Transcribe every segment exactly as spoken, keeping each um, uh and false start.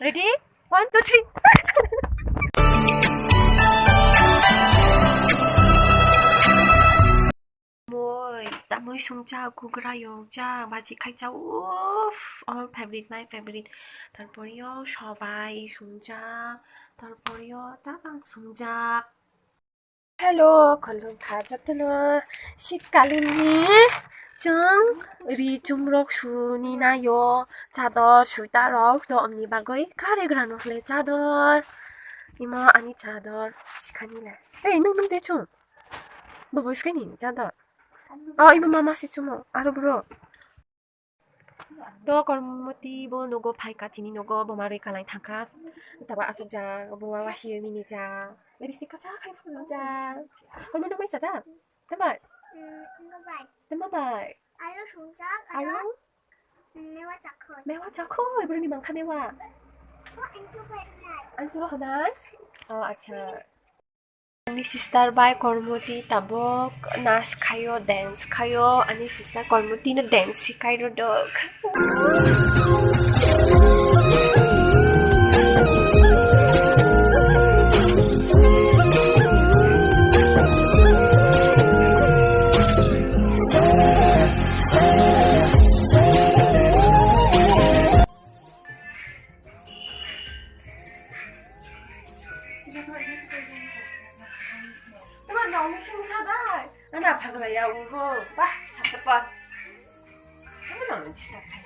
Ready? One, two, three. Moi, tamoi sungcha, kugra yokcha, baji khaicha, uff, all favorite, my favorite. Tarpor yo sobai sungcha, tarpor yo chabang sungcha. Hello, khulumkha jotono. Shitkalini chwng ri chumrok suni naio, chador, sweater rok, to omni bagwi kare grano khle chador. Imo ani chador, sikhani le. Ei, nung nung de chung. Bobo sikhani chador. Oh, imo mama si chumo, aro bro. To Kormoti bo nogo phaikha, chini nogo bo marwi kalai thangkha. Taba asukjak, bo ma wasi mini jak. Lipstick kacha khai phunukjak. Kormo nokbai sajak? Tama? Mm, nokbai. Tama bai? Alo sungjak, alo? Alo? Mm, mewa chakhoi. Mewa chakhoi, boroni mangkha mewa. Oh, ang chubai nai. Ang chubai nai? Oh, acha. Ani sister bai Kormoti tabok nas khaio, dance khaio. Ani sister Kormoti no dance sikai rw dok. Tama nong ni sung sa dai. Ana phagra ya uho. Bah, sa tepat. Tama nong ni sa dai.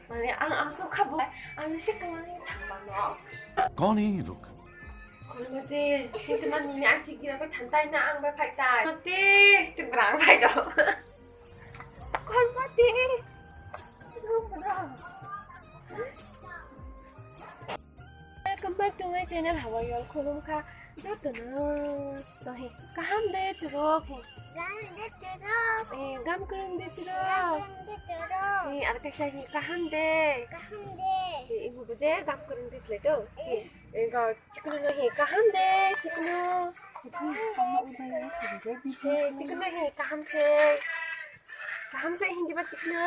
Mane ang, ang sukha bo, ang ni sik tangmani thangmano. Kon hai ye log? Kormoti, sik tangmani ni ang chik gira bai thantai na ang bai phaitai. Mati, tibra ang phai do. Kormoti. Welcome back to my channel. How are you all? Khulumkha jotono. To he, kaham de chwrok he. Kaham de chwrok. Eh, gam kwrwng de chwrok. Gam kwrwng de chwrok. Eh, ar kaisa he, kaham de. Kaham de. Eh, ibu je gam kwrwng de khlai to. Eh. Eh, eh, go, chikunu no he, kaham de, chikunu. Eh, chikunu he, kaham se. Kaham se hindi ba chikunu.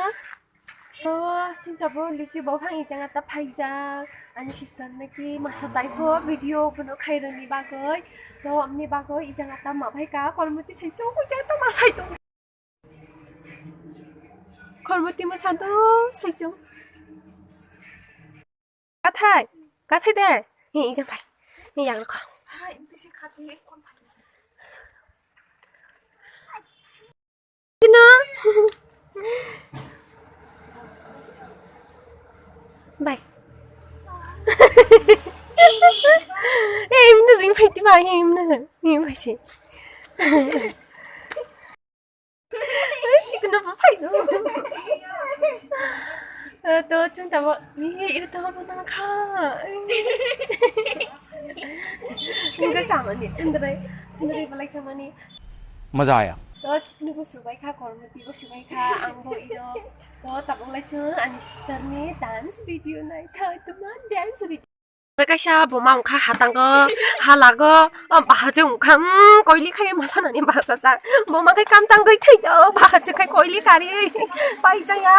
To, chwng tabuk lichi buphang ijang ata phaijak. Ani sister naki masa daibo video bono khairokni bagwi. To, amni bagwi ijang ata ma phaika, Kormoti saichung ijang ata ma saichung. Kormoti ma santo saichung. Kathai, kathai de. Ni ijang phai. Ni yang rokha. Hai, ini sih kathai, kon phai. Kena. Bye. Eh, imna ring phai tiba, eh, imna ring, ring phai si. Eh, chikno bo phai do. Eh, to, chwng tamo, eh, iri tamo bo nang kha. Nungkha chamani, thundrai, thundrai belai chamani. Maza aya. To chikno bo subai kha, Kormoti bo subai kha, ang bo iro. To tabuk lai chwng ani sister ni dance video nai kha, tuma dance video. Kaisa bo ma wngkha hatango, halago, o bahai se wngkha, mm, koili khai masa nani basa cha. Bo ma khai kam tangwi thai do, bahai se khai koili kari pai chaya,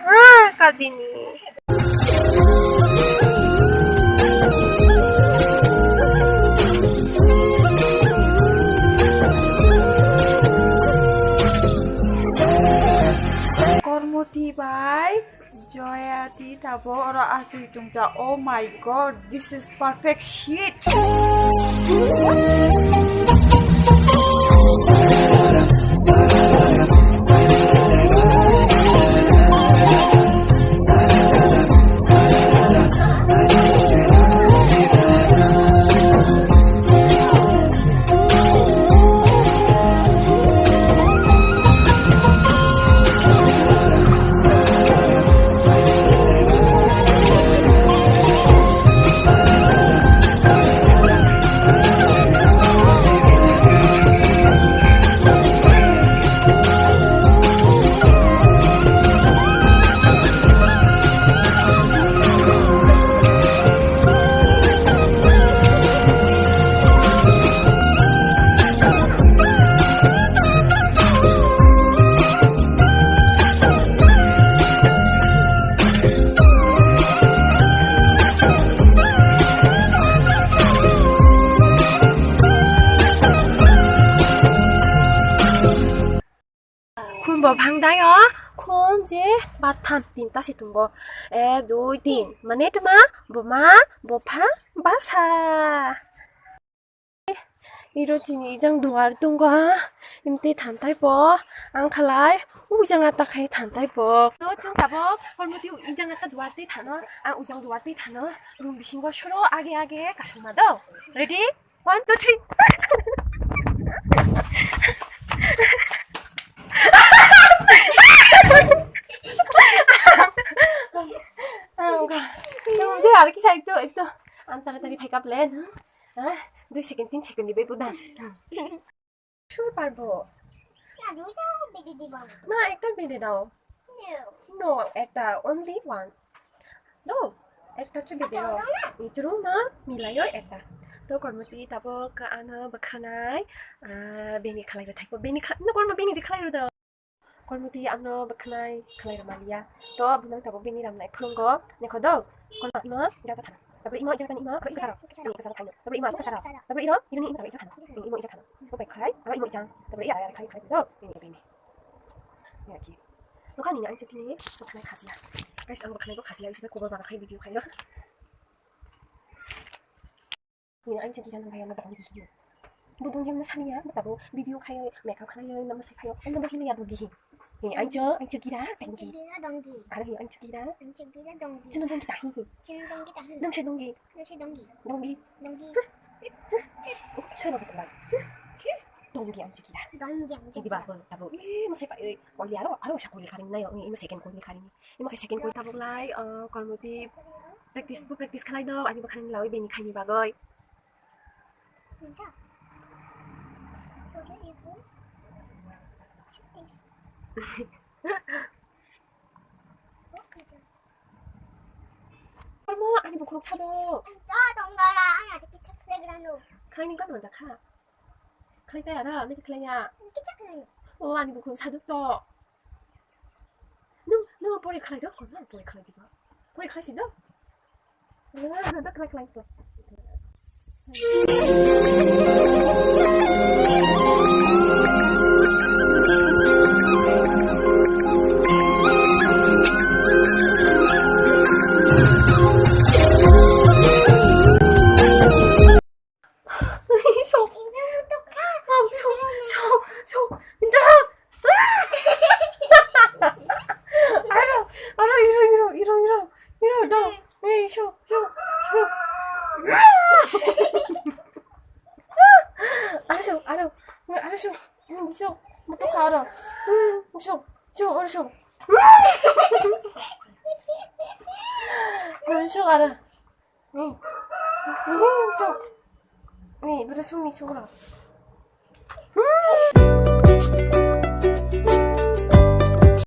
ah, kajini. Kormoti bai Joyati tabo oro achugwi tongcha. Oh my God, this is perfect shit. Tayo khon je batham tinta se tongo. Ek, dui, tin. Mane tma, buma, bupha, basa. Iro chini ijang duar tongo, imte thantai po, ang khalai, ujang ata khai thantai po. No, chwng tabok, kormo twi ijang ata duar tei thano, ang ujang duar tei thano, room bisingo soro age age kasuma do. Ready? One, two, three. Ang ka, ang je ar kisa ekto, ekto. Ang tara tari phai kap le, ha? Dui second, tin second ni bai buda. Sur parbo. Na, duita bede diba. Na, ekta bede dao. No. No, ekta, only one. No, ekta chu bede dao. Ichuru na, milayo ekta. To kormo twi tabok ano bwkhanai, ah, bini khalai rw thai po. Bini kha-, no, kormo bini di khalai rw dao. Kormo twi ano bwkhanai khalai rw maliya. To bini tabok bini ramnai phungo. Nekho do. Kormo imo jata thana. Tabuk imo jata ni imo, tabuk ikasaro. Ini ikasaro khaino. Tabuk imo tabuk ikasaro. Tabuk iro, iro ni imo tabuk ikasaro. Ini imo ikasaro. Tabuk khai, tabuk imo ikasaro. Tabuk iya, iya, khai, khai, do. Ini, ini. Ya, ki. Lokal ni ang chetini, lokal khasiya. Guys, ang lokal ko khasiya, isme kubur baba khai video khai do. Ini ang chetini kan bayar na bang video. Budung yang na saniya, betabu video khai, makeup khai, na masai khai. Ang na bagi ya bagi. He, ancho, ancho gira, donggi. Ancho gira, donggi. Are he, ancho gira. Ancho gira, donggi. Chino donggi tahi. Chino donggi tahi. Nang se donggi. Nang se donggi. Donggi. Donggi. Khana ko tabak. Donggi ancho gira. Donggi ancho gira. Jadi ba ko tabu. Eh, masai pa, eh, koi aro, aro sa koi kharing nayo. Ini second koi kharing. Ini makai second koi tabuk lai, eh, kormo twi practice bu practice khalai do, ani bwkhanni lawi bini khaini bagwi. Kormo, ani bukhuk sado. Ang cha tong dara, ang ati kichak playground o. Khaini kan manjakha. Khlai taya na, nini khlai ya. Kichak playground. O, ani bukhuk sado to. Nung, nung pore khlai do, kormo pore khlai diba. Pore khlai si do. Nung, nung, nung, khlai, khlai, khlai. Sok. Sok, sok, sok. Minta. Aro, aro, iro, iro, iro, iro, iro, do. Eh, sok, sok, sok. Aro, sok, aro. Aro, sok. Hmm, sok. Mutu ka aro. Hmm, sok, sok, aro, sok. Aro, sok, aro. Ni. Ni, sok. Ni, bro, sung ni, sok, aro.